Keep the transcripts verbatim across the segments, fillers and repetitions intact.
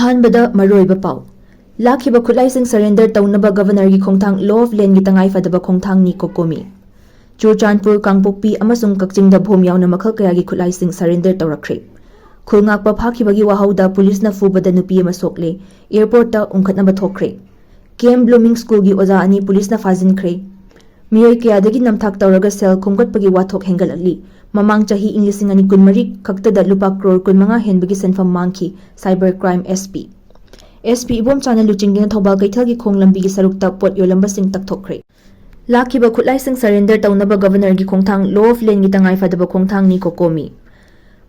ꯑꯍꯥꯟꯕꯗ ꯃꯔꯨꯑꯣꯏꯕ ꯄꯥꯎ꯫ ꯂꯥꯛꯈꯤꯕ ꯈꯨꯠꯂꯥꯏꯁꯤꯡ surrender ꯇꯧꯅꯕ Governorꯒꯤ ꯈꯣꯡꯊꯥꯡ law of landꯒꯤ ꯇꯉꯥꯏ ꯐꯗꯕ ꯈꯣꯡꯊꯥꯡꯅꯤ, COCOMI꯫ ꯆꯨꯔꯆꯥꯟꯄꯨꯔ, ꯀꯥꯡꯄꯣꯛꯄꯤ ꯑꯃꯁꯨꯡ ꯀꯛꯆꯤꯡꯗ ꯚꯣꯝ ꯌꯥꯎꯅ ꯃꯈꯜ ꯀꯌꯥꯒꯤ ꯈꯨꯠꯂꯥꯏꯁꯤꯡ surrender ꯇꯧꯔꯛꯈ꯭ꯔꯦ꯫ ꯈꯨꯜ ꯉꯥꯛꯄ ꯐꯥꯈꯤꯕꯒꯤ ꯋꯥꯍꯧꯗ ꯄꯨꯂꯤꯁꯅ ꯐꯨꯕꯗ ꯅꯨꯄꯤ ꯑꯃ ꯁꯣꯛꯂꯦ꯫ Airportꯇ ꯎꯪꯈꯠꯅꯕ ꯊꯣꯛꯈ꯭ꯔꯦ꯫ K M Blooming Schoolꯒꯤ ꯑꯣꯖꯥ ꯑꯅꯤ ꯄꯨꯂꯤꯁꯅ ꯐꯥꯖꯤꯟꯈ꯭ꯔꯦ꯫ ꯃꯤꯑꯣꯏ ꯀꯌꯥꯗꯒꯤ ꯅꯝꯊꯥꯛ ꯇꯧꯔꯒ ꯁꯦꯜ ꯈꯣꯝꯒꯠꯄꯒꯤ ꯋꯥꯊꯣꯛ ꯍꯦꯟꯒꯠꯂꯛꯂꯤ꯫ ꯃꯃꯥꯡ ꯆꯍꯤ ꯏꯪ ꯂꯤꯁꯤꯡ ꯑꯅꯤ ꯀꯨꯟꯃꯔꯤ ꯈꯛꯇꯗ ꯂꯨꯄꯥ ꯀ꯭ꯔꯣꯔ ꯀꯨꯟꯃꯉꯥ ꯍꯦꯟꯕꯒꯤ ꯁꯦꯟꯐꯝ ꯃꯥꯡꯈꯤ, Cyber Crime SP꯫ SP ꯏꯕꯣꯝꯆꯥꯅ ꯂꯨꯆꯤꯡꯗꯨꯅ ꯊꯧꯕꯥꯜ ꯀꯩꯊꯦꯜꯒꯤ ꯈꯣꯡ ꯂꯝꯕꯤꯒꯤ ꯁꯔꯨꯛꯇ ꯄꯣꯠ ꯌꯣꯜꯂꯝꯕꯁꯤꯡ ꯇꯛꯊꯣꯛꯈ꯭ꯔꯦ꯫ ꯂꯥꯛꯈꯤꯕ ꯈꯨꯠꯂꯥꯏꯁꯤꯡ surrender ꯇꯧꯅꯕ Governorꯒꯤ ꯈꯣꯡꯊꯥꯡ law of landꯒꯤ ꯇꯉꯥꯏ ꯐꯗꯕ ꯈꯣꯡꯊꯥꯡꯅꯤ, COCOMI꯫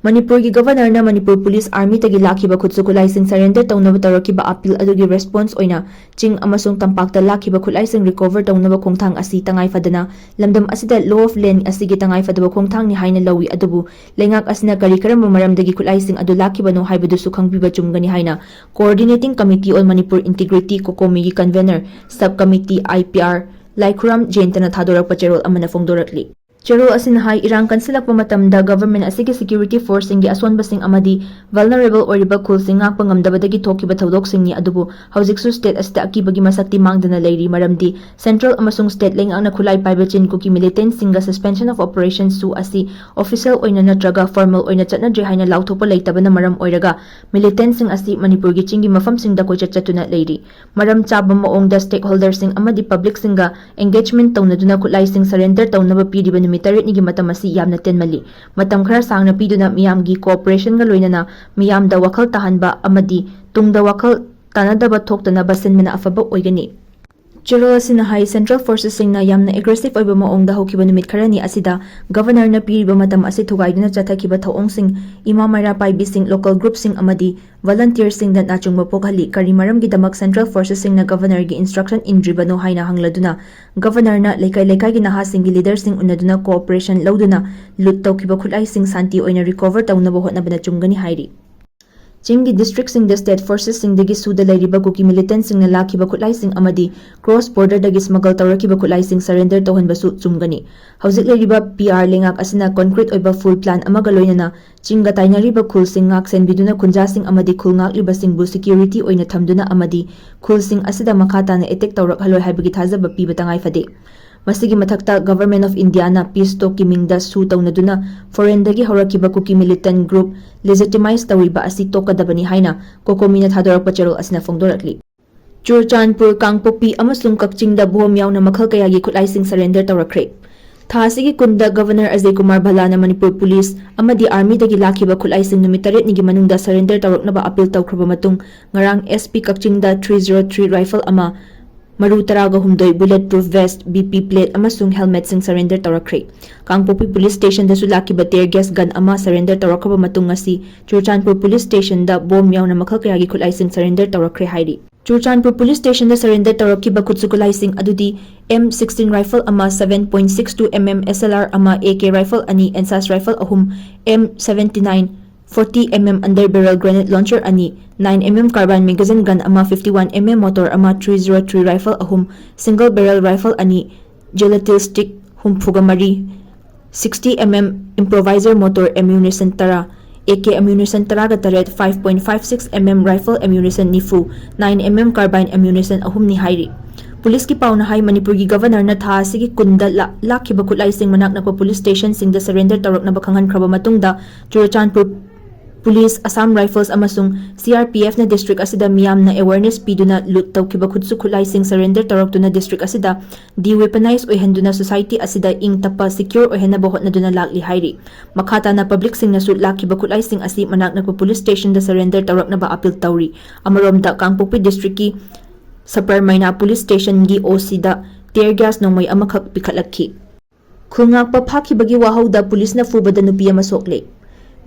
ꯃꯅꯤꯄꯨꯔꯒꯤ Governorꯅ ꯃꯅꯤꯄꯨꯔ ꯄꯨꯂꯤꯁ, Armyꯇꯒꯤ ꯂꯥꯛꯈꯤꯕ ꯈꯨꯠꯁꯨ ꯈꯨꯠꯂꯥꯏꯁꯤꯡ surrender ꯇꯧꯅꯕ ꯇꯧꯔꯛꯈꯤꯕ appeal ꯑꯗꯨꯒꯤ response ꯑꯣꯏꯅ ꯆꯤꯡ ꯑꯃꯁꯨꯡ ꯇꯝꯄꯥꯛꯇ ꯂꯥꯛꯈꯤꯕ ꯈꯨꯠꯂꯥꯏꯁꯤꯡ recover ꯇꯧꯅꯕ ꯈꯣꯡꯊꯥꯡ ꯑꯁꯤ ꯇꯉꯥꯏ ꯐꯗꯅ ꯂꯝꯗꯝ ꯑꯁꯤꯗ law of land ꯑꯁꯤꯒꯤ ꯇꯉꯥꯏ ꯐꯗꯕ ꯈꯣꯡꯊꯥꯡꯅꯤ ꯍꯥꯏꯅ ꯂꯧꯏ, ꯑꯗꯨꯕꯨ ꯂꯩꯉꯥꯛ ꯑꯁꯤꯅ ꯀꯔꯤ ꯀꯔꯝꯕ ꯃꯔꯝꯗꯒꯤ ꯈꯨꯠꯂꯥꯏꯁꯤꯡ ꯑꯗꯨ ꯂꯥꯛꯈꯤꯕꯅꯣ ꯍꯥꯏꯕꯗꯨꯁꯨ ꯈꯪꯕꯤꯕ ꯆꯨꯝꯒꯅꯤ ꯍꯥꯏꯅ Coordinating Committee on Manipur Integrity, COCOMIꯒꯤ convener, sub committee, IPR ꯂꯥꯏꯈꯨꯔꯥꯝ ꯖꯌꯟꯇꯅ ꯊꯥꯗꯣꯔꯛꯄ ꯆꯦꯔꯣꯜ ꯑꯃꯅ ꯐꯣꯡꯗꯣꯔꯛꯂꯤ꯫ ꯆꯦꯔꯣꯜ ꯑꯁꯤꯅ ꯍꯥꯏ, ꯏꯔꯥꯡ ꯀꯟꯁꯤꯜꯂꯛꯄ ꯃꯇꯝꯗ government ꯑꯁꯤꯒꯤ security forceꯁꯤꯡꯒꯤ ꯑꯁꯣꯟꯕꯁꯤꯡ ꯑꯃꯗꯤ vulnerable ꯑꯣꯏꯔꯤꯕ ꯈꯨꯜꯁꯤꯡ ꯉꯥꯛꯄ ꯉꯝꯗꯕꯗꯒꯤ ꯊꯣꯛꯈꯤꯕ ꯊꯧꯗꯣꯛꯁꯤꯡꯅꯤ, ꯑꯗꯨꯕꯨ ꯍꯧꯖꯤꯛꯁꯨ state ꯑꯁꯤꯗ ꯑꯀꯤꯕꯒꯤ ꯃꯁꯛꯇꯤ ꯃꯥꯡꯗꯅ ꯂꯩꯔꯤ, ꯃꯔꯝꯗꯤ central ꯑꯃꯁꯨꯡ state ꯂꯩꯉꯥꯛꯅ ꯈꯨꯠꯂꯥꯏ ꯄꯥꯏꯕ ꯆꯤꯟ ꯀꯨꯀꯤ militantꯁꯤꯡꯒ suspension of operation ꯁꯨ ꯑꯁꯤ official ꯑꯣꯏꯅ ꯅꯠꯇ꯭ꯔꯒ formal ꯑꯣꯏꯅ ꯆꯠꯅꯗ꯭ꯔꯤ ꯍꯥꯏꯅ ꯂꯥꯎꯊꯣꯛꯄ ꯂꯩꯇꯕꯅ ꯃꯔꯝ ꯑꯣꯏꯔꯒ militantꯁꯤꯡ ꯑꯁꯤ ꯃꯅꯤꯄꯨꯔꯒꯤ ꯆꯤꯡꯒꯤ ꯃꯐꯝꯁꯤꯡꯗ ꯀꯣꯏꯆꯠ ꯆꯠꯇꯨꯅ ꯂꯩꯔꯤ꯫ ꯃꯔꯝ ꯆꯥꯕ ꯃꯑꯣꯡꯗ stakeholderꯁꯤꯡ ꯑꯃꯗꯤ publicꯁꯤꯡꯒ engagement ꯇꯧꯅꯗꯨꯅ ꯈꯨꯠꯂꯥꯏꯁꯤꯡ surrender ꯇꯧꯅꯕ ꯄꯤꯔꯤꯕ ꯅꯨꯃꯤꯠ ꯇꯔꯦꯠꯅꯤꯒꯤ ꯃꯇꯝ ꯑꯁꯤ ꯌꯥꯝꯅ ꯇꯦꯟꯃꯜꯂꯤ꯫ ꯃꯇꯝ ꯈꯔ ꯁꯥꯡꯅ ꯄꯤꯗꯨꯅ ꯃꯤꯌꯥꯝꯒꯤ cooperationꯒ ꯂꯣꯏꯅꯅ ꯃꯤꯌꯥꯝꯗ ꯋꯥꯈꯜ ꯇꯥꯍꯟꯕ ꯑꯃꯗꯤ ꯇꯨꯡꯗ ꯋꯥꯈꯜ ꯇꯥꯅꯗꯕ ꯊꯣꯛꯇꯅꯕ ꯁꯤꯟꯕꯅ ꯑꯐꯕ ꯑꯣꯏꯒꯅꯤ꯫ ꯆꯦꯔꯣꯜ ꯑꯁꯤꯅ ꯍꯥꯏ, central forcesꯁꯤꯡꯅ ꯌꯥꯝꯅ aggressive ꯑꯣꯏꯕ ꯃꯑꯣꯡꯗ ꯍꯧꯈꯤꯕ ꯅꯨꯃꯤꯠ ꯈꯔꯅꯤ ꯑꯁꯤꯗ Governorꯅ ꯄꯤꯔꯤꯕ ꯃꯇꯝ ꯑꯁꯤ ꯊꯨꯒꯥꯏꯗꯨꯅ ꯆꯠꯊꯈꯤꯕ ꯊꯧꯑꯣꯡꯁꯤꯡ, ꯏꯃꯥ ꯃꯩꯔꯥ ꯄꯥꯏꯕꯤꯁꯤꯡ, local groupꯁꯤꯡ ꯑꯃꯗꯤ volunteerꯁꯤꯡꯗ ꯅꯥꯆꯨꯡꯕ ꯄꯣꯛꯍꯜꯂꯤ꯫ ꯀꯔꯤ ꯃꯔꯝꯒꯤꯗꯃꯛ central forcesꯁꯤꯡꯅ Governorꯒꯤ instruction ꯏꯟꯗ꯭ꯔꯤꯕꯅꯣ ꯍꯥꯏꯅ ꯍꯪꯂꯗꯨꯅ Governorꯅ ꯂꯩꯀꯥꯏ ꯂꯩꯀꯥꯏꯒꯤ ꯅꯍꯥꯁꯤꯡꯒꯤ leaderꯁꯤꯡ ꯎꯅꯗꯨꯅ cooperation ꯂꯧꯗꯨꯅ loot ꯇꯧꯈꯤꯕ ꯈꯨꯠꯂꯥꯏꯁꯤꯡ ꯁꯥꯟꯇꯤ ꯑꯣꯏꯅ recover ꯇꯧꯅꯕ ꯍꯣꯠꯅꯕꯅ ꯆꯨꯝꯒꯅꯤ ꯍꯥꯏꯔꯤ꯫ ꯆꯤꯡꯒꯤ ꯗꯤꯁꯇ꯭ꯔꯤꯛꯁꯤꯡꯗ ꯁ꯭ꯇꯦꯠ ꯐꯣꯔꯁꯦꯁꯁꯤꯡꯗꯒꯤ ꯁꯨꯗ ꯂꯩꯔꯤꯕ ꯀꯨꯀꯤ ꯃꯤꯂꯤꯇꯦꯟꯠꯁꯤꯡꯅ ꯂꯥꯛꯈꯤꯕ ꯈꯨꯠꯂꯥꯏꯁꯤꯡ ꯑꯃꯗꯤ ꯀ꯭ꯔꯣꯁ ꯕꯣꯔꯗꯔꯗꯒꯤ ꯁ꯭ꯃꯒꯜ ꯇꯧꯔꯛꯈꯤꯕ ꯈꯨꯠꯂꯥꯏꯁꯤꯡ ꯁꯔꯦꯟꯗꯔ ꯇꯧꯍꯟꯕꯁꯨ ꯆꯨꯝꯒꯅꯤ꯫ ꯍꯧꯖꯤꯛ ꯂꯩꯔꯤꯕ ꯄꯤ ꯑꯥꯔ ꯂꯩꯉꯥꯛ ꯑꯁꯤꯅ ꯀꯣꯟꯀ꯭ꯔꯤꯠ ꯑꯣꯏꯕ ꯐꯨꯜ ꯄ꯭ꯂꯥꯟ ꯑꯃꯒ ꯂꯣꯏꯅꯅ ꯆꯤꯡꯒ ꯇꯥꯏꯅꯔꯤꯕ ꯈꯨꯜꯁꯤꯡ ꯉꯥꯛ ꯁꯦꯟꯕꯤꯗꯨꯅ ꯈꯨꯟꯖꯥꯁꯤꯡ ꯑꯃꯗꯤ ꯈꯨꯜ ꯉꯥꯛꯂꯤꯕꯁꯤꯡꯕꯨ ꯁꯦꯀ꯭ꯌꯨꯔꯤꯇꯤ ꯑꯣꯏꯅ ꯊꯝꯗꯨꯅ ꯑꯃꯗꯤ ꯈꯨꯜꯁꯤꯡ ꯑꯁꯤꯗ ꯃꯈꯥ ꯇꯥꯅ ꯑꯦꯇꯦꯛ ꯇꯧꯔꯛꯍꯜꯂꯣꯏ ꯍꯥꯏꯕꯒꯤ ꯊꯥꯖꯕ ꯄꯤꯕ ꯇꯉꯥꯏ ꯐꯗꯦ꯫ ꯃꯁꯤꯒꯤ ꯃꯊꯛꯇ Government of Indiaꯅ ꯄꯤꯁ ꯇꯣꯛꯀꯤ ꯃꯤꯡꯗ ꯁꯨ ꯇꯧꯅꯗꯨꯅ ꯐꯣꯔꯦꯟꯗꯒꯤ ꯍꯧꯔꯛꯈꯤꯕ ꯀꯨꯀꯤ ꯃꯤꯂꯤꯇꯦꯟꯠ ꯒ꯭ꯔꯨꯞ ꯂꯦꯖꯤꯇꯤꯃꯥꯏꯖ ꯇꯧꯔꯤꯕ ꯑꯁꯤ ꯇꯣꯛꯀꯗꯕꯅꯤ ꯍꯥꯏꯅ ꯀꯣꯀꯣꯃꯤꯅ ꯊꯥꯗꯣꯔꯛꯄ ꯆꯦꯔꯣꯜ ꯑꯁꯤꯅ ꯐꯣꯡꯗꯣꯔꯛꯂꯤ꯫ ꯆꯨꯔꯆꯥꯟꯄꯨꯔ, ꯀꯥꯡꯄꯣꯛꯄꯤ ꯑꯃꯁꯨꯡ ꯀꯛꯆꯤꯡꯗ ꯕꯣꯝ ꯌꯥꯎꯅ ꯃꯈꯜ ꯀꯌꯥꯒꯤ ꯈꯨꯠꯂꯥꯏꯁꯤꯡ ꯁꯔꯦꯟꯗꯔ ꯇꯧꯔꯛꯈ꯭ꯔꯦ꯫ ꯊꯥ ꯑꯁꯤꯒꯤ ꯀꯨꯟꯗ Governor ꯑꯖꯌ ꯀꯨꯃꯥꯔ ꯚꯜꯂꯥꯅ ꯃꯅꯤꯄꯨꯔ ꯄꯨꯂꯤꯁ ꯑꯃꯗꯤ ꯑꯥꯔꯃꯤꯗꯒꯤ ꯂꯥꯛꯈꯤꯕ ꯈꯨꯠꯂꯥꯏꯁꯤꯡ ꯅꯨꯃꯤꯠ ꯇꯔꯦꯠꯅꯤꯒꯤ ꯃꯅꯨꯡꯗ ꯁꯔꯦꯟꯗꯔ ꯇꯧꯔꯛꯅꯕ ꯑꯥꯄꯤꯜ ꯇꯧꯈ꯭ꯔꯕ ꯃꯇꯨꯡ, ꯉꯔꯥꯡ S P ꯀꯛꯆꯤꯡꯗ three zero three rifle ꯑꯃ, ꯃꯔꯨ ꯇꯔꯥꯒ ꯍꯨꯝꯗꯣꯏ, bullet proof vest, B P plate ꯑꯃꯁꯨꯡ helmetꯁꯤꯡ ꯁꯔꯦꯟꯗꯔ ꯇꯧꯔꯛꯈ꯭ꯔꯦ꯫ ꯀꯥꯡꯄꯣꯛꯄꯤ ꯄꯨꯂꯤꯁ ꯁ꯭ꯇꯦꯁꯟꯗꯁꯨ ꯂꯥꯛꯈꯤꯕ tear gas gun ꯑꯃ ꯁꯔꯦꯟꯗꯔ ꯇꯧꯔꯛꯈ꯭ꯔꯕ ꯃꯇꯨꯡ, ꯉꯁꯤ ꯆꯨꯔꯆꯥꯟꯄꯨꯔ ꯄꯨꯂꯤꯁ ꯁ꯭ꯇꯦꯁꯟꯗ ꯕꯣꯝ ꯌꯥꯎꯅ ꯃꯈꯜ ꯀꯌꯥꯒꯤ ꯈꯨꯠꯂꯥꯏꯁꯤꯡ ꯁꯔꯦꯟꯗꯔ ꯇꯧꯔꯛꯈ꯭ꯔꯦ ꯍꯥꯏꯔꯤ꯫ ꯆꯨꯔꯆꯥꯟꯄꯨꯔ ꯄꯨꯂꯤꯁ ꯁ꯭ꯇꯦꯁꯟꯗ ꯁꯔꯦꯟꯗꯔ ꯇꯧꯔꯛꯈꯤꯕ ꯈꯨꯠꯁꯨ ꯈꯨꯠꯂꯥꯏꯁꯤꯡ ꯑꯗꯨꯗꯤ M sixteen rifle ꯑꯃ, seven point six two M M S L R ꯑꯃ, A K rifle ꯑꯅꯤ, ANSAS rifle ꯑꯍꯨꯝ, M seventy nine forty M M under barrel grenade launcher ꯑꯅꯤ, nine M M carbine magazine gun ꯑꯃ, fifty one M M motor ꯑꯃ, three zero three rifle ꯑꯍꯨꯝ, single barrel rifle ꯑꯅꯤ, gelatil stick ꯍꯨꯝꯐꯨꯒ ꯃꯔꯤ, sixty M M improviser motor ammunition ꯇꯔꯥ, A K ammunition ꯇꯔꯥꯒ ꯇꯔꯦꯠ, five point five six M M rifle ammunition ꯅꯤꯐꯨ, nine M M carbine ammunition ꯑꯍꯨꯝꯅꯤ ꯍꯥꯏꯔꯤ꯫ ꯄꯨꯂꯤꯁꯀꯤ ꯄꯥꯎꯅ ꯍꯥꯏ, ꯃꯅꯤꯄꯨꯔꯒꯤ Governorꯅ ꯊꯥ ꯑꯁꯤꯒꯤ ꯀꯨꯟꯗ ꯂꯥ-, ꯂꯥꯛꯈꯤꯕ ꯈꯨꯠꯂꯥꯏꯁꯤꯡ ꯃꯅꯥꯛ ꯅꯛꯄ ꯄꯨꯂꯤꯁ ꯁ꯭ꯇꯦꯁꯟꯁꯤꯡꯗ ꯁꯔꯦꯟꯗꯔ ꯇꯧꯔꯛꯅꯕ ꯈꯪꯍꯟꯈ꯭ꯔꯕ ꯃꯇꯨꯡꯗ, ꯆꯨꯔꯆꯥꯟꯄꯨꯔ ꯄꯨꯂꯤꯁ, Assam Rifles ꯑꯃꯁꯨꯡ C R P Fꯅ ꯗꯤꯁꯇ꯭ꯔꯤꯛ ꯑꯁꯤꯗ ꯃꯤꯌꯥꯝꯅ awareness ꯄꯤꯗꯨꯅ ꯂꯨꯠ ꯇꯧꯈꯤꯕ ꯈꯨꯠꯁꯨ ꯈꯨꯠꯂꯥꯏꯁꯤꯡ ꯁꯔꯦꯟꯗꯔ ꯇꯧꯔꯛꯇꯨꯅ ꯗꯤꯁꯇ꯭ꯔꯤꯛ ꯑꯁꯤꯗ deweaponize ꯑꯣꯏꯍꯟꯗꯨꯅ society ꯑꯁꯤꯗ ꯏꯪ ꯇꯞꯄ, secure ꯑꯣꯏꯍꯟꯅꯕ ꯍꯣꯠꯅꯗꯨꯅ ꯂꯥꯛꯂꯤ ꯍꯥꯏꯔꯤ꯫ ꯃꯈꯥ ꯇꯥꯅ ꯄꯕ꯭ꯂꯤꯛꯁꯤꯡꯅꯁꯨ ꯂꯥꯛꯈꯤꯕ ꯈꯨꯠꯂꯥꯏꯁꯤꯡ ꯑꯁꯤ ꯃꯅꯥꯛ ꯅꯛꯄ ꯄꯨꯂꯤꯁ ꯁ꯭ꯇꯦꯁꯟꯗ ꯁꯔꯦꯟꯗꯔ ꯇꯧꯔꯛꯅꯕ ꯑꯥꯄꯤꯜ ꯇꯧꯔꯤ꯫ ꯑꯃꯔꯣꯝꯗ, ꯀꯥꯡꯄꯣꯛꯄꯤ ꯗꯤꯁꯇ꯭ꯔꯤꯛꯀꯤ ꯁꯄꯔ ꯃꯩꯅꯥ ꯄꯨꯂꯤꯁ ꯁ꯭ꯇꯦꯁꯟꯒꯤ O Cꯗ tear gas ꯅꯣꯡꯃꯩ ꯑꯃꯈꯛ ꯄꯤꯈꯠꯂꯛꯈꯤ꯫ ꯈꯨꯜ ꯉꯥꯛꯄ ꯐꯥꯈꯤꯕꯒꯤ ꯋꯥꯍꯧꯗ ꯄꯨꯂꯤꯁꯅ ꯐꯨꯕꯗ ꯅꯨꯄꯤ ꯑꯃ ꯁꯣꯛꯂꯦ꯫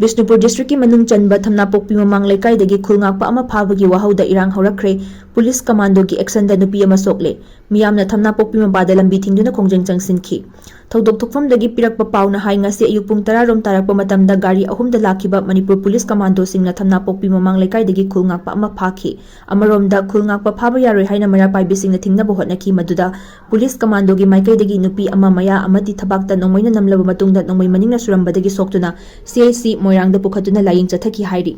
ꯕꯤꯁꯅꯨꯄꯨꯔ ꯗꯤꯁꯇ꯭ꯔꯤꯛꯀꯤ ꯃꯅꯨꯡ ꯆꯟꯕ ꯊꯝꯅꯥꯄꯣꯛꯄꯤ ꯃꯃꯥꯡ ꯂꯩꯀꯥꯏꯗꯒꯤ ꯈꯨꯜ ꯉꯥꯛꯄ ꯑꯃ ꯐꯥꯕꯒꯤ ꯋꯥꯍꯧꯗ ꯏꯔꯥꯡ ꯍꯧꯔꯛꯈ꯭ꯔꯦ꯫ ꯄꯨꯂꯤꯁ ꯀꯃꯥꯟꯗꯣꯒꯤ ꯑꯦꯛꯁꯟꯗ ꯅꯨꯄꯤ ꯑꯃ ꯁꯣꯛꯂꯦ꯫ ꯃꯤꯌꯥꯝꯅ ꯊꯝꯅꯥꯄꯣꯛꯄꯤ ꯃꯄꯥꯗ ꯂꯝꯕꯤ ꯊꯤꯡꯗꯨꯅ ꯈꯣꯡꯖꯪ ꯆꯪꯁꯤꯟꯈꯤ꯫ ꯊꯧꯗꯣꯛ ꯊꯣꯛꯐꯝꯗꯒꯤ ꯄꯤꯔꯛꯄ ꯄꯥꯎꯅ ꯍꯥꯏ, ꯉꯁꯤ ꯑꯌꯨꯛ ꯄꯨꯡ ꯇꯔꯥ ꯔꯣꯝ ꯇꯥꯔꯛꯄ ꯃꯇꯝꯗ ꯒꯥꯔꯤ ꯑꯍꯨꯝꯗ ꯂꯥꯛꯈꯤꯕ ꯃꯅꯤꯄꯨꯔ ꯄꯨꯂꯤꯁ ꯀꯃꯥꯟꯗꯣꯁꯤꯡꯅ ꯊꯝꯅꯥꯄꯣꯛꯄꯤ ꯃꯃꯥꯡ ꯂꯩꯀꯥꯏꯗꯒꯤ ꯈꯨꯜ ꯉꯥꯛꯄ ꯑꯃ ꯐꯥꯈꯤ꯫ ꯑꯃꯔꯣꯝꯗ, ꯈꯨꯜ ꯉꯥꯛꯄ ꯐꯥꯕ ꯌꯥꯔꯣꯏ ꯍꯥꯏꯅ ꯃꯩꯔꯥ ꯄꯥꯏꯕꯤꯁꯤꯡꯅ ꯊꯤꯡꯅꯕ ꯍꯣꯠꯅꯈꯤ꯫ ꯃꯗꯨꯗ ꯄꯨꯂꯤꯁ ꯀꯃꯥꯟꯗꯣꯒꯤ ꯃꯥꯏꯀꯩꯗꯒꯤ ꯅꯨꯄꯤ ꯑꯃ ꯃꯌꯥ ꯑꯃꯗꯤ ꯊꯕꯥꯛꯇ ꯅꯣꯡꯃꯩꯅ ꯅꯝꯂꯕ ꯃꯇꯨꯡꯗ ꯅꯣꯡꯃꯩ ꯃꯅꯤꯡꯅ ꯁꯨꯔꯝꯕꯗꯒꯤ ꯁꯣꯛꯇꯨꯅ ꯁꯤ ꯑꯩꯆ ꯁꯤ ꯃꯣꯏꯔꯥꯡꯗ ꯄꯨꯈꯠꯇꯨꯅ ꯂꯥꯌꯦꯡ ꯆꯠꯊꯈꯤ ꯍꯥꯏꯔꯤ꯫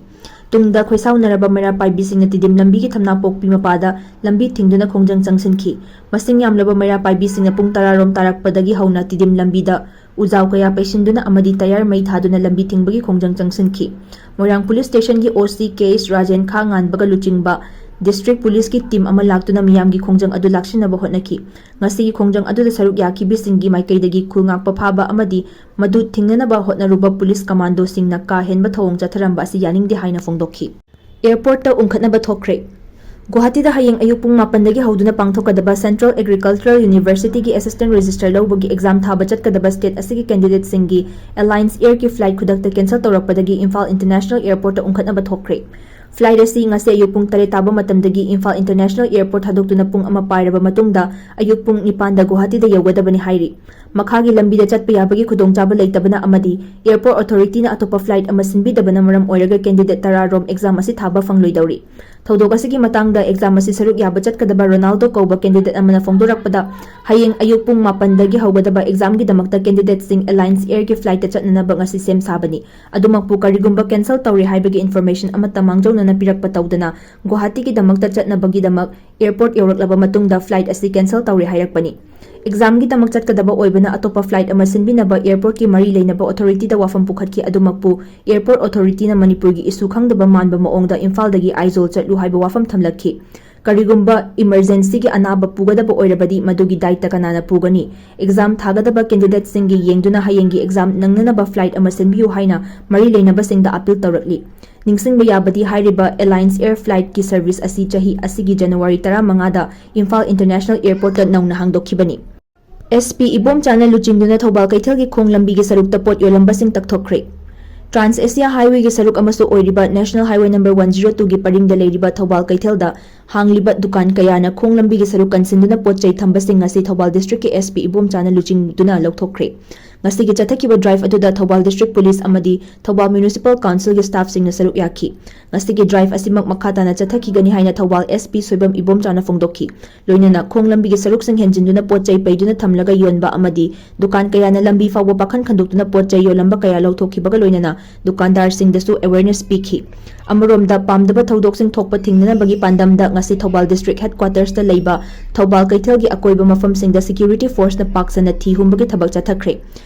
ꯇꯨꯡꯗ ꯈꯣꯏꯁꯥꯎꯅꯔꯕ ꯃꯩꯔꯥ ꯄꯥꯏꯕꯤꯁꯤꯡꯅ ꯇꯤꯗꯤꯝ ꯂꯝꯕꯤꯒꯤ ꯊꯝꯅꯥꯄꯣꯛꯄꯤ ꯃꯄꯥꯗ ꯂꯝꯕꯤ ꯊꯤꯡꯗꯨꯅ ꯈꯣꯡꯖꯪ ꯆꯪꯁꯤꯟꯈꯤ꯫ ꯃꯁꯤꯡ ꯌꯥꯝꯂꯕ ꯃꯩꯔꯥ ꯄꯥꯏꯕꯤꯁꯤꯡꯅ ꯄꯨꯡ ꯇꯔꯥ ꯔꯣꯝ ꯇꯥꯔꯛꯄꯗꯒꯤ ꯍꯧꯅ ꯇꯤꯗꯤꯝ ꯂꯝꯕꯤꯗ ꯎꯖꯥꯎ ꯀꯌꯥ ꯄꯩꯁꯤꯟꯗꯨꯅ ꯑꯃꯗꯤ ꯇꯌꯥꯔ ꯃꯩ ꯊꯥꯗꯨꯅ ꯂꯝꯕꯤ ꯊꯤꯡꯕꯒꯤ ꯈꯣꯡꯖꯪ ꯆꯪꯁꯤꯟꯈꯤ꯫ ꯃꯣꯏꯔꯥꯡ ꯄꯨꯂꯤꯁ ꯁ꯭ꯇꯦꯁꯟꯒꯤ ꯑꯣ ꯁꯤ ꯀꯦ ꯑꯦꯁ ꯔꯥꯖꯦꯟ ꯈꯥ ꯉꯥꯟꯕꯒ ꯂꯨꯆꯤꯡꯕ ꯗꯤꯁꯇ꯭ꯔꯤꯛ ꯄꯨꯂꯤꯁꯀꯤ ꯇꯤꯝ ꯑꯃ ꯂꯥꯛꯇꯨꯅ ꯃꯤꯌꯥꯝꯒꯤ ꯈꯣꯡꯖꯪ ꯑꯗꯨ ꯂꯥꯛꯁꯤꯟꯅꯕ ꯍꯣꯠꯅꯈꯤ꯫ ꯉꯁꯤꯒꯤ ꯈꯣꯡꯖꯪ ꯑꯗꯨꯗ ꯁꯔꯨꯛ ꯌꯥꯈꯤꯕꯁꯤꯡꯒꯤ ꯃꯥꯏꯀꯩꯗꯒꯤ ꯈꯨꯜ ꯉꯥꯛꯄ ꯐꯥꯕ ꯑꯃꯗꯤ ꯃꯗꯨ ꯊꯤꯡꯅꯅꯕ ꯍꯣꯠꯅꯔꯨꯕ ꯄꯨꯂꯤꯁ ꯀꯃꯥꯟꯗꯣꯁꯤꯡꯅ ꯀꯥ ꯍꯦꯟꯕ ꯊꯧꯑꯣꯡ ꯆꯠꯊꯔꯝꯕ ꯑꯁꯤ ꯌꯥꯅꯤꯡꯗꯦ ꯍꯥꯏꯅ ꯐꯣꯡꯗꯣꯛꯈꯤ꯫ ꯑꯦꯌꯔꯄꯣꯔꯠꯇ ꯎꯪꯈꯠꯅꯕ ꯊꯣꯛꯈ꯭ꯔꯦ꯫ ꯒꯨꯋꯥꯍꯥꯇꯤꯗ ꯍꯌꯦꯡ ꯑꯌꯨꯛ ꯄꯨꯡ ꯃꯥꯄꯟꯗꯒꯤ ꯍꯧꯗꯨꯅ ꯄꯥꯡꯊꯣꯛꯀꯗꯕ ꯁꯦꯟꯇ꯭ꯔꯦꯜ ꯑꯦꯒ꯭ꯔꯤꯀꯜꯆꯔꯦꯜ ꯌꯨꯅꯤꯚꯔꯁꯤꯇꯤꯒꯤ ꯑꯦꯁꯤꯁꯇꯦꯟꯠ ꯔꯦꯖꯤꯁꯇꯔ ꯂꯧꯕꯒꯤ ꯑꯦꯛꯖꯥꯝ ꯊꯥꯕ ꯆꯠꯀꯗꯕ ꯁ꯭ꯇꯦꯠ ꯑꯁꯤꯒꯤ ꯀꯦꯟꯗꯤꯗꯦꯠꯁꯤꯡꯒꯤ ꯑꯦꯂꯥꯏꯟꯁ ꯑꯦꯌꯔꯒꯤ ꯐ꯭ꯂꯥꯏꯠ ꯈꯨꯗꯛꯇ ꯀꯦꯟꯁꯦꯜ ꯇꯧꯔꯛꯄꯗꯒꯤ ꯏꯝꯐꯥꯜ ꯏꯟꯇꯔꯅꯦꯁꯅꯦꯜ ꯑꯦꯌꯔꯄꯣꯔꯠꯇ ꯎꯪꯈꯠꯅꯕ ꯊꯣꯛꯈ꯭ꯔꯦ꯫ ꯐ꯭ꯂꯥꯏꯠ ꯑꯁꯤ ꯉꯁꯤ ꯑꯌꯨꯛ ꯄꯨꯡ ꯇꯔꯦꯠ ꯇꯥꯕ ꯃꯇꯝꯗꯒꯤ ꯏꯝꯐꯥꯜ ꯏꯟꯇꯔꯅꯦꯁꯅꯦꯜ ꯑꯦꯌꯔꯄꯣꯔꯠ ꯊꯥꯗꯣꯛꯇꯨꯅ ꯄꯨꯡ ꯑꯃ ꯄꯥꯏꯔꯕ ꯃꯇꯨꯡꯗ ꯑꯌꯨꯛ ꯄꯨꯡ ꯅꯤꯄꯥꯟꯗ ꯒꯨꯋꯥꯍꯥꯇꯤꯗ ꯌꯧꯒꯗꯕꯅꯤ ꯍꯥꯏꯔꯤ꯫ ꯃꯈꯥꯒꯤ ꯂꯝꯕꯤꯗ ꯆꯠꯄ ꯌꯥꯕꯒꯤ ꯈꯨꯗꯣꯡꯆꯥꯕ ꯂꯩꯇꯕꯅ ꯑꯃꯗꯤ ꯑꯦꯌꯔꯄꯣꯔꯠ ꯑꯣꯊꯣꯔꯤꯇꯤꯅ ꯑꯇꯣꯞꯄ ꯐ꯭ꯂꯥꯏꯠ ꯑꯃ ꯁꯤꯟꯕꯤꯗꯕꯅ ꯃꯔꯝ ꯑꯣꯏꯔꯒ ꯀꯦꯟꯗꯤꯗꯦꯠ ꯇꯔꯥ ꯔꯣꯝ ꯑꯦꯛꯖꯥꯝ ꯑꯁꯤ ꯊꯥꯕ ꯐꯪꯂꯣꯏꯗꯧꯔꯤ꯫ ꯊꯧꯗꯣꯛ ꯑꯁꯤꯒꯤ ꯃꯇꯥꯡꯗ ꯑꯦꯛꯖꯥꯝ ꯑꯁꯤ ꯁꯔꯨꯛ ꯌꯥꯕ ꯆꯠꯀꯗꯕ ꯔꯣꯅꯥꯜꯗꯣ ꯀꯧꯕ ꯀꯦꯟꯗꯤꯗꯦꯠ ꯑꯃꯅ ꯐꯣꯡꯗꯣꯔꯛꯄꯗ, ꯍꯌꯦꯡ ꯑꯌꯨꯛ ꯄꯨꯡ ꯃꯥꯄꯟꯗꯒꯤ ꯍꯧꯒꯗꯕ ꯑꯦꯛꯖꯥꯝꯒꯤꯗꯃꯛꯇ ꯀꯦꯟꯗꯤꯗꯦꯠꯁꯤꯡ ꯑꯦꯂꯥꯏꯟꯁ ꯑꯦꯌꯔꯒꯤ ꯐ꯭ꯂꯥꯏꯠꯇ ꯆꯠꯅꯅꯕ ꯉꯁꯤ ꯁꯦꯝ ꯁꯥꯕꯅꯤ꯫ ꯑꯗꯨꯃꯛꯄꯨ ꯀꯔꯤꯒꯨꯝꯕ ꯀꯦꯟꯁꯦꯜ ꯇꯧꯔꯦ ꯍꯥꯏꯕꯒꯤ ꯏꯟꯐꯣꯔꯃꯦꯁꯟ ꯑꯃꯠꯇ ꯃꯥꯡꯖꯧꯅꯅ ꯄꯤꯔꯛꯄ ꯇꯧꯗꯅ ꯒꯨꯋꯥꯍꯥꯇꯤꯒꯤꯗꯃꯛꯇ ꯆꯠꯅꯕꯒꯤꯗꯃꯛ ꯑꯦꯌꯔꯄꯣꯔꯠ ꯌꯧꯔꯛꯂꯕ ꯃꯇꯨꯡꯗ ꯐ꯭ꯂꯥꯏꯠ ꯑꯁꯤ ꯀꯦꯟꯁꯦꯜ ꯇꯧꯔꯦ ꯍꯥꯏꯔꯛꯄꯅꯤ꯫ ꯑꯦꯛꯖꯥꯝꯒꯤꯗꯃꯛ ꯆꯠꯀꯗꯕ ꯑꯣꯏꯕꯅ ꯑꯇꯣꯞꯄ ꯐ꯭ꯂꯥꯏꯠ ꯑꯃ ꯁꯤꯟꯕꯤꯅꯕ ꯑꯦꯌꯔꯄꯣꯔꯠꯀꯤ ꯃꯔꯤ ꯂꯩꯅꯕ ꯑꯣꯊꯣꯔꯤꯇꯤꯗ ꯋꯥꯐꯝ ꯄꯨꯈꯠꯈꯤ꯫ ꯑꯗꯨꯃꯛꯄꯨ ꯑꯦꯌꯔꯄꯣꯔꯠ ꯑꯣꯊꯣꯔꯤꯇꯤꯅ ꯃꯅꯤꯄꯨꯔꯒꯤ ꯏꯁꯨ ꯈꯪꯗꯕ ꯃꯥꯟꯕ ꯃꯑꯣꯡꯗ ꯏꯝꯐꯥꯜꯗꯒꯤ ꯑꯥꯏꯖꯣꯜ ꯆꯠꯂꯨ ꯍꯥꯏꯕ ꯋꯥꯐꯝ ꯊꯝꯂꯛꯈꯤ꯫ ꯀꯔꯤꯒꯨꯝꯕ ꯏꯃꯔꯖꯦꯟꯁꯤꯒꯤ ꯑꯅꯥꯕ ꯄꯨꯒꯗꯕ ꯑꯣꯏꯔꯕꯗꯤ ꯃꯗꯨꯒꯤ ꯗꯥꯏꯇ ꯀꯅꯥꯅ ꯄꯨꯒꯅꯤ? ꯑꯦꯛꯖꯥꯝ ꯊꯥꯒꯗꯕ ꯀꯦꯟꯗꯤꯗꯦꯠꯁꯤꯡꯒꯤ ꯌꯦꯡꯗꯨꯅ ꯍꯌꯦꯡꯒꯤ ꯑꯦꯛꯖꯥꯝ ꯅꯪꯅꯅꯕ ꯐ꯭ꯂꯥꯏꯠ ꯑꯃ ꯁꯤꯟꯕꯤꯌꯨ ꯍꯥꯏꯅ ꯃꯔꯤ ꯂꯩꯅꯕꯁꯤꯡꯗ ꯑꯄꯤꯜ ꯇꯧꯔꯛꯂꯤ꯫ ꯅꯤꯡꯁꯤꯡꯕ ꯌꯥꯕꯗꯤ ꯍꯥꯏꯔꯤꯕ ꯑꯦꯂꯥꯏꯟꯁ ꯑꯦꯌꯔ ꯐ꯭ꯂꯥꯏꯠꯀꯤ ꯁꯔꯚꯤꯁ ꯑꯁꯤ ꯆꯍꯤ ꯑꯁꯤꯒꯤ ꯖꯅꯋꯥꯔꯤ ꯇꯔꯥꯃꯉꯥꯗ ꯏꯝꯐꯥꯜ ꯏꯟꯇꯔꯅꯦꯁꯅꯦꯜ ꯑꯦꯌꯔꯄꯣꯔꯠꯇ ꯅꯧꯅ ꯍꯥꯡꯗꯣꯛꯈꯤꯕꯅꯤ꯫ ꯑꯦꯁ ꯄꯤ ꯏꯕꯣꯝꯆꯥꯅ ꯂꯨꯆꯤꯡꯗꯨꯅ ꯊꯧꯕꯥꯜ ꯀꯩꯊꯦꯜꯒꯤ ꯈꯣꯡ ꯂꯝꯕꯤꯒꯤ ꯁꯔꯨꯛꯇ ꯄꯣꯠ ꯌꯣꯜꯂꯝꯕꯁꯤꯡ ꯇꯛꯊꯣꯛꯈ꯭ꯔꯦ꯫ Trans Asia Highway ꯒꯤ ꯁꯔꯨꯛ ꯑꯃꯁꯨ ꯑꯣꯏꯔꯤꯕ National Highway number one zero two ꯒꯤ ꯄꯔꯤꯡꯗ ꯂꯩꯔꯤꯕ ꯊꯧꯕꯥꯜ ꯀꯩꯊꯦꯜꯗ ꯍꯥꯡꯂꯤꯕ ꯗꯨꯀꯥꯟ ꯀꯌꯥꯅ ꯈꯣꯡ ꯂꯝꯕꯤꯒꯤ ꯁꯔꯨꯛ ꯀꯟꯁꯤꯟꯗꯨꯅ ꯄꯣꯠ ꯆꯩ ꯊꯝꯕꯁꯤꯡ ꯉꯁꯤ ꯊꯧꯕꯥꯜ district ꯀꯤ S P ꯏꯕꯣꯝꯆꯥꯅ ꯂꯨꯆꯤꯡꯗꯨꯅ ꯂꯧꯊꯣꯛꯈ꯭ꯔꯦ꯫ ꯉꯁꯤꯒꯤ ꯆꯠꯊꯈꯤꯕ drive ꯑꯗꯨꯗ ꯊꯧꯕꯥꯜ district police ꯑꯃꯗꯤ ꯊꯧꯕꯥꯜ municipal council ꯒꯤ staff ꯁꯤꯡꯅ ꯁꯔꯨꯛ ꯌꯥꯈꯤ꯫ ꯉꯁꯤꯒꯤ drive ꯑꯁꯤꯃꯛ ꯃꯈꯥ ꯇꯥꯅ ꯆꯠꯊꯈꯤꯒꯅꯤ ꯍꯥꯏꯅ ꯊꯧꯕꯥꯜ S P ꯁꯣꯏꯕꯝ ꯏꯕꯣꯝꯆꯥꯅ ꯐꯣꯡꯗꯣꯛꯈꯤ꯫ ꯂꯣꯏꯅꯅ ꯈꯣꯡ ꯂꯝꯕꯤꯒꯤ ꯁꯔꯨꯛꯁꯤꯡ ꯍꯦꯟꯖꯤꯟꯗꯨꯅ ꯄꯣꯠ ꯆꯩ ꯄꯩꯗꯨꯅ ꯊꯝꯂꯒ ꯌꯣꯟꯕ ꯑꯃꯗꯤ ꯗꯨꯀꯥꯟ ꯀꯌꯥꯅ ꯂꯝꯕꯤ ꯐꯥꯎꯕ ꯄꯥꯈꯟ ꯈꯟꯗꯣꯛꯇꯨꯅ ꯄꯣꯠ ꯆꯩ ꯌꯣꯜꯂꯝꯕ ꯀꯌꯥ ꯂꯧꯊꯣꯛꯈꯤꯕꯒ ꯂꯣꯏꯅꯅ ꯗꯨꯀꯥꯟꯗꯥꯔꯁꯤꯡꯗꯁꯨ awareness ꯄꯤꯈꯤ꯫ ꯑꯃꯔꯣꯝꯗ, ꯄꯥꯝꯗꯕ ꯊꯧꯗꯣꯛꯁꯤꯡ ꯊꯣꯛꯄ ꯊꯤꯡꯅꯅꯕꯒꯤ ꯄꯥꯟꯗꯝꯗ ꯉꯁꯤ ꯊꯧꯕꯥꯜ district headquarters ꯇ ꯂꯩꯕ ꯊꯧꯕꯥꯜ ꯀꯩꯊꯦꯜꯒꯤ ꯑꯀꯣꯏꯕ ꯃꯐꯝꯁꯤꯡꯗ security force ꯅ ꯄꯥꯛ ꯁꯟꯅ ꯊꯤ ꯍꯨꯝꯕꯒꯤ ꯊꯕꯛ ꯆꯠꯊꯈ꯭ꯔꯦ꯫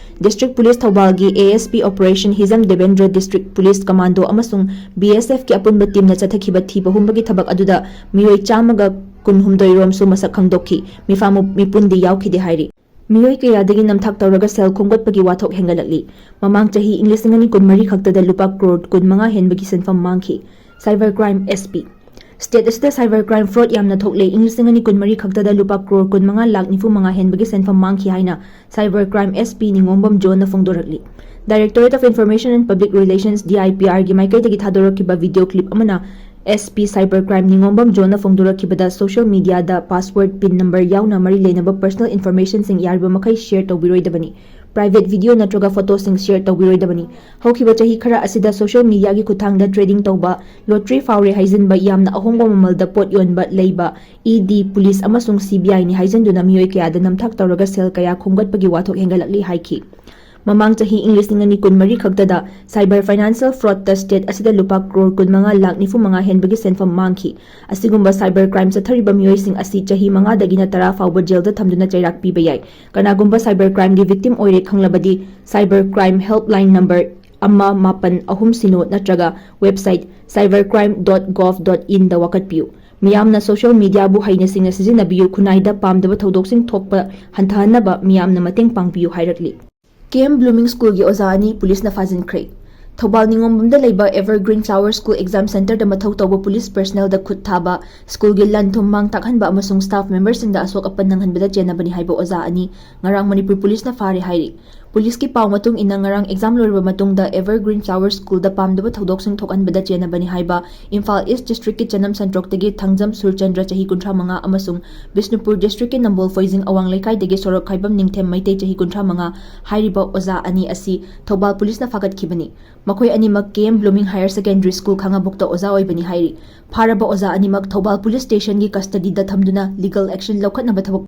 District police ꯊꯧꯕꯥꯜꯒꯤ A S P operation Hijam Debendra, district police commando ꯑꯃꯁꯨꯡ B S F ꯀꯤ ꯑꯄꯨꯟꯕ team ꯅ ꯆꯠꯊꯈꯤꯕ ꯊꯤꯕ ꯍꯨꯝꯕꯒꯤ ꯊꯕꯛ ꯑꯗꯨꯗ ꯃꯤꯑꯣꯏ ꯆꯥꯝꯃꯒ ꯀꯨꯟꯍꯨꯝꯗꯣꯏ ꯔꯣꯝꯁꯨ ꯃꯁꯛ ꯈꯪꯗꯣꯛꯈꯤ꯫ ꯃꯤꯐꯥ ꯃꯨ-, ꯃꯤꯄꯨꯟꯗꯤ ꯌꯥꯎꯈꯤꯗꯦ ꯍꯥꯏꯔꯤ꯫ ꯃꯤꯑꯣꯏ ꯀꯌꯥꯗꯒꯤ ꯅꯝꯊꯥꯛ ꯇꯧꯔꯒ ꯁꯦꯜ ꯈꯣꯝꯒꯠꯄꯒꯤ ꯋꯥꯊꯣꯛ ꯍꯦꯟꯒꯠꯂꯛꯂꯤ꯫ ꯃꯃꯥꯡ ꯆꯍꯤ ꯏꯪ ꯂꯤꯁꯤꯡ ꯑꯅꯤ ꯀꯨꯟꯃꯔꯤ ꯈꯛꯇꯗ ꯂꯨꯄꯥ ꯀ꯭ꯔꯣꯔ ꯀꯨꯟꯃꯉꯥ ꯍꯦꯟꯕꯒꯤ ꯁꯦꯟꯐꯝ ꯃꯥꯡꯈꯤ꯫ Cyber crime S P꯫ State ꯑꯁꯤꯗ cyber crime fraud ꯌꯥꯝꯅ ꯊꯣꯛꯂꯦ꯫ ꯏꯪ ꯂꯤꯁꯤꯡ ꯑꯅꯤ ꯀꯨꯟꯃꯔꯤ ꯈꯛꯇꯗ ꯂꯨꯄꯥ ꯀ꯭ꯔꯣꯔ ꯀꯨꯟꯃꯉꯥ ꯂꯥꯈ ꯅꯤꯐꯨ ꯃꯉꯥ ꯍꯦꯟꯕꯒꯤ ꯁꯦꯟꯐꯝ ꯃꯥꯡꯈꯤ ꯍꯥꯏꯅ Cyber crime S P ꯅꯤꯉꯣꯝꯕꯝ ꯖꯣꯟꯅ ꯐꯣꯡꯗꯣꯔꯛꯂꯤ꯫ Directorate of Information and Public Relations, D I P R ꯒꯤ ꯃꯥꯏꯀꯩꯗꯒꯤ ꯊꯥꯗꯣꯔꯛꯈꯤꯕ video clip ꯑꯃꯅ S P Cyber crime ꯅꯤꯉꯣꯝꯕꯝ ꯖꯣꯟꯅ ꯐꯣꯡꯗꯣꯔꯛꯈꯤꯕꯗ social media ꯗ password, pin number ꯌꯥꯎꯅ ꯃꯔꯤ ꯂꯩꯅꯕ personal information ꯁꯤꯡ ꯌꯥꯔꯤꯕ ꯃꯈꯩ share ꯇꯧꯕꯤꯔꯣꯏꯗꯕꯅꯤ꯫ Private video ꯅꯠꯇ꯭ꯔꯒ photo ꯁꯤꯡ share ꯇꯧꯕꯤꯔꯣꯏꯗꯕꯅꯤ꯫ ꯍꯧꯈꯤꯕ ꯆꯍꯤ ꯈꯔ ꯑꯁꯤꯗ social media ꯒꯤ ꯈꯨꯠꯊꯥꯡꯗ trading ꯇꯧꯕ, lottery ꯐꯥꯎꯔꯦ ꯍꯥꯏꯖꯤꯟꯕ, ꯌꯥꯝꯅ ꯑꯍꯣꯡꯕ ꯃꯃꯜꯗ ꯄꯣꯠ ꯌꯣꯟꯕ ꯂꯩꯕ, E D, police ꯑꯃꯁꯨꯡ C B I ꯅꯤ ꯍꯥꯏꯖꯤꯟꯗꯨꯅ ꯃꯤꯑꯣꯏ ꯀꯌꯥꯗ ꯅꯝꯊꯥꯛ ꯇꯧꯔꯒ ꯁꯦꯜ ꯀꯌꯥ ꯈꯣꯝꯒꯠꯄꯒꯤ ꯋꯥꯊꯣꯛ ꯍꯦꯟꯒꯠꯂꯛꯂꯤ ꯍꯥꯏꯈꯤ꯫ ꯃꯃꯥꯡ ꯆꯍꯤ ꯏꯪ ꯂꯤꯁꯤꯡ ꯑꯅꯤ ꯀꯨꯟꯃꯔꯤ ꯈꯛꯇꯗ cyber financial fraud ꯇ state ꯑꯁꯤꯗ ꯂꯨꯄꯥ ꯀ꯭ꯔꯣꯔ ꯀꯨꯟꯃꯉꯥ ꯂꯥꯈ ꯅꯤꯐꯨ ꯃꯉꯥ ꯍꯦꯟꯕꯒꯤ ꯁꯦꯟꯐꯝ ꯃꯥꯡꯈꯤ꯫ ꯑꯁꯤꯒꯨꯝꯕ cyber crime ꯆꯠꯊꯔꯤꯕ ꯃꯤꯑꯣꯏꯁꯤꯡ ꯑꯁꯤ ꯆꯍꯤ ꯃꯉꯥꯗꯒꯤꯅ ꯇꯔꯥ ꯐꯥꯎꯕ jail ꯗ ꯊꯝꯗꯨꯅ ꯆꯩꯔꯥꯛ ꯄꯤꯕ ꯌꯥꯏ꯫ ꯀꯅꯥꯒꯨꯝꯕ cyber crime ꯒꯤ victim ꯑꯣꯏꯔꯦ ꯈꯪꯂꯕꯗꯤ, cyber crime helpline number ꯑꯃ ꯃꯥꯄꯟ ꯑꯍꯨꯝ ꯁꯤꯅꯣ ꯅꯠꯇ꯭ꯔꯒ website cyber crime dot gov dot in ꯗ ꯋꯥꯀꯠꯄꯤꯌꯨ꯫ ꯃꯤꯌꯥꯝꯅ social media ꯕꯨ ꯍꯩꯅ ꯁꯤꯡꯅ ꯁꯤꯖꯤꯟꯅꯕꯤꯌꯨ, ꯈꯨꯟꯅꯥꯏꯗ ꯄꯥꯝꯗꯕ ꯊꯧꯗꯣꯛꯁꯤꯡ ꯊꯣꯛꯄ ꯍꯟꯊꯍꯟꯅꯕ ꯃꯤꯌꯥꯝꯅ ꯃꯇꯦꯡ ꯄꯥꯡꯕꯤꯌꯨ ꯍꯥꯏꯔꯛꯂꯤ꯫ K M Blooming School ꯒꯤ ꯑꯣꯖꯥ ꯑꯅꯤ police ꯅ ꯐꯥꯖꯤꯟꯈ꯭ꯔꯦ꯫ ꯊꯧꯕꯥꯜ ꯅꯤꯉꯣꯝꯕꯝꯗ ꯂꯩꯕ Evergreen Flower School exam center ꯗ ꯃꯊꯧ ꯇꯧꯕ police personnel ꯗ ꯈꯨꯠ ꯊꯥꯕ, school ꯒꯤ ꯂꯟ ꯊꯨꯝ ꯃꯥꯡ ꯇꯥꯛꯍꯟꯕ ꯑꯃꯁꯨꯡ staff member ꯁꯤꯡꯗ ꯑꯁꯣꯛ ꯑꯄꯟ ꯅꯪꯍꯟꯕꯗ ꯆꯦꯟꯅꯕꯅꯤ ꯍꯥꯏꯕ ꯑꯣꯖꯥ ꯑꯅꯤ ꯉꯔꯥꯡ ꯃꯅꯤꯄꯨꯔ police ꯅ ꯐꯥꯔꯦ ꯍꯥꯏꯔꯤ꯫ ꯄꯨꯂꯤꯁꯀꯤ ꯄꯥꯎ ꯃꯇꯨꯡ ꯏꯟꯅ, ꯉꯔꯥꯡ ꯑꯦꯛꯖꯥꯝ ꯂꯣꯏꯔꯕ ꯃꯇꯨꯡꯗ Evergreen Flower Schoolꯗ ꯄꯥꯝꯗꯕ ꯊꯧꯗꯣꯛꯁꯤꯡ ꯊꯣꯛꯍꯟꯕꯗ ꯆꯦꯟꯅꯕꯅꯤ ꯍꯥꯏꯕ ꯏꯝꯐꯥꯜ ꯏꯁ ꯗꯤꯁꯇ꯭ꯔꯤꯛꯀꯤ ꯆꯅꯝ ꯁꯟꯇ꯭ꯔꯣꯛꯇꯒꯤ ꯊꯥꯡꯖꯝ ꯁꯨꯔꯆꯟꯗ꯭ꯔ, ꯆꯍꯤ ꯀꯨꯟꯊ꯭ꯔꯥ ꯃꯉꯥ, ꯑꯃꯁꯨꯡ ꯕꯤꯁꯅꯨꯄꯨꯔ ꯗꯤꯁꯇ꯭ꯔꯤꯛꯀꯤ ꯅꯝꯕꯣꯜ ꯐꯣꯏꯖꯤꯡ ꯑꯋꯥꯡ ꯂꯩꯀꯥꯏꯗꯒꯤ ꯁꯣꯔꯣꯛ ꯈꯥꯏꯕꯝ ꯅꯤꯡꯊꯦꯝ ꯃꯩꯇꯩ, ꯆꯍꯤ ꯀꯨꯟꯊ꯭ꯔꯥ ꯃꯉꯥ, ꯍꯥꯏꯔꯤꯕ ꯑꯣꯖꯥ ꯑꯅꯤ ꯑꯁꯤ ꯊꯧꯕꯥꯜ ꯄꯨꯂꯤꯁꯅ ꯐꯥꯒꯠꯈꯤꯕꯅꯤ꯫ ꯃꯈꯣꯏ ꯑꯅꯤꯃꯛ K M Blooming Higher Secondary School, ꯈꯥꯡꯉꯕꯣꯛꯇ ꯑꯣꯖꯥ ꯑꯣꯏꯕꯅꯤ ꯍꯥꯏꯔꯤ꯫ ꯐꯥꯔꯕ ꯑꯣꯖꯥ ꯑꯅꯤꯃꯛ ꯊꯧꯕꯥꯜ ꯄꯨꯂꯤꯁ ꯁ꯭ꯇꯦꯁꯟꯒꯤ ꯀꯁꯇꯗꯤꯗ ꯊꯝꯗꯨꯅ ꯂꯤꯒꯜ ꯑꯦꯛꯁꯟ ꯂꯧꯈꯠꯅꯕ ꯊꯕꯛ